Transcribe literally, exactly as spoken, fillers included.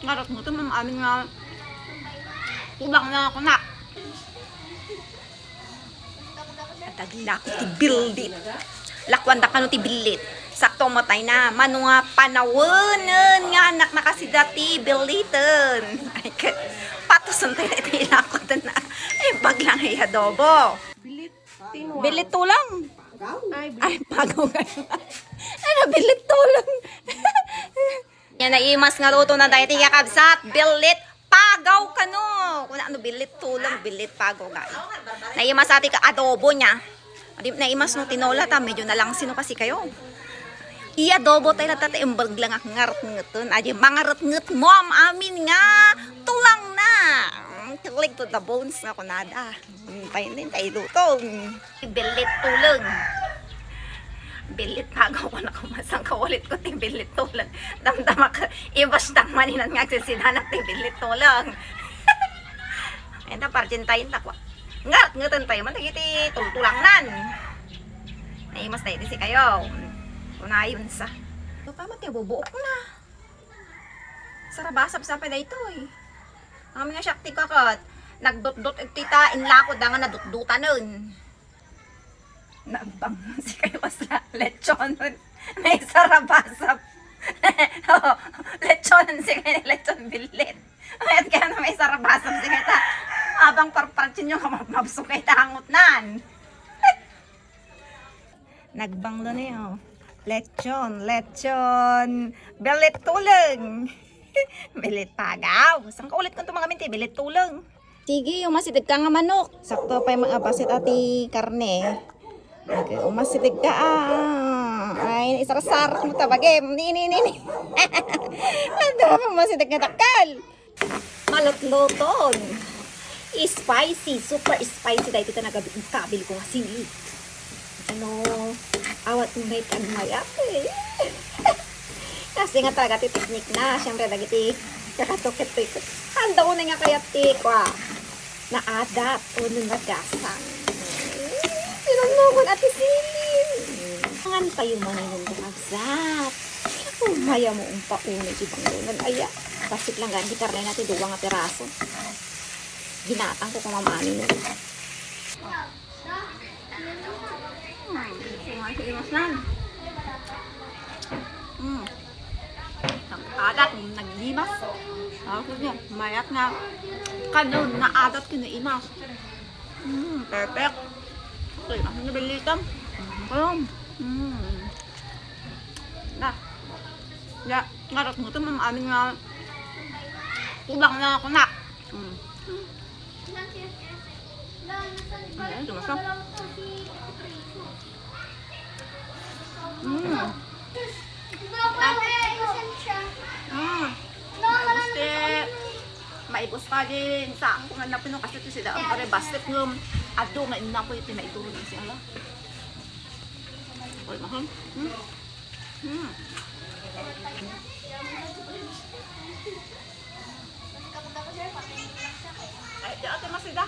Ngarot mo ito, ma'am, amin nga kulang na ako na. Adda lako ti billit. Lakuan da kano ti billit. Sakto mo tayo na. Mano nga panawenen nga anak na kasi dati billiten. Ay, ka-, patuson tayo na iti ilako na. Ay, baglang ay adobo. Billit tulang. Ay, pagaw kayo. Ano, billit tulang? Yan, naimas nga luto na dayta, kakabsat. Billit pagaw kano. Kuna ano, billit tulang, billit pagaw, guys. Naimas ati ka adobo niya. Di, naimas no tinola ta, medyo nalangsi no kasi kayo. Iya adobo tayo na tata, imbag lang ak ngartngeten. Adi, mangartnget mo am amin nga tulang na. Mm, tulig to the bones nga kunada. Mm, tayo din, tayo luto. Mm. Billit tulang. Billit pagaw ko na kumasang kaulit ko ti billit tulang. Damdamak, ibas tang maninan nga agsisidanak ti billit tulang. Ayun ta, parjin tayo, takwa. Ngartngeten tayo man, dagiti tultulangnan. Naimas tayo, di si kayo. Unayon sa. Ito pa, mati, bubuok na. Sarabasap sa pa daytoy. Ang mga siak ti kakat, nagdutdut iti ta, inlako da nga nadutdutanen. Nagbang si kayo kasla, lechonen. May sarabasap. Oh, lechonen si kayo, lechon billit. Mayat kaya na may sarabasap si kayo ta. Abang parparchin yung kamapmapso kayo ta angutnan. Nagbanglo na yun. Lechon, lechon. Belit tuleng. Belit pagaw. Saan ka ulit kung tumangam ti belit tuleng? Sige, umasideg ka nga manok. Sakto pa'y mga basit ati karne. Okay, umasideg ka, ah. Ay, isarsarak mo tabagem. Ni, ni, ni, ni. Ano, umasideg nga dakkel. Malutluton. Spicy, super spicy. Dahil ito nagabi-, kabil ko nga sili. Ano, awat mo may tagmayat eh. Kasi nga talaga ti teknik na. Siyempre, dagiti kakatukit-tukit. Handa ko na nga kaya ti kwa. Naadat o nung nagasang. Sinunnugon at isilin. Ngan tayo man ay nung kakabsat. Umaya mo umpa unay ti banglonan. Aya, bassit lang gani karne na ti duwa nga piraso. Ginatang ko kumamani nun. Hmm, imas-imas lang. Hmm. Adat, naglimas. Ako niya, mayat nga. Kanon, naadat ko na imas. Hmm, perfect. Okay, ako nabilitan. Ayun. Hmm. Na. Ya, ngarot mo ito, mga amin nga kulang na ako na. Hmm. Ayan, sumasarap. Mm. Mm. Maibos, te. Maibos pa din. Saan ko nga napino kasi ito sila. Ang pare basket ng ado nga inapoy iti naituro na siya. Ala. Oy, mahal. Hmm. Hmm. Ay, di ate masida.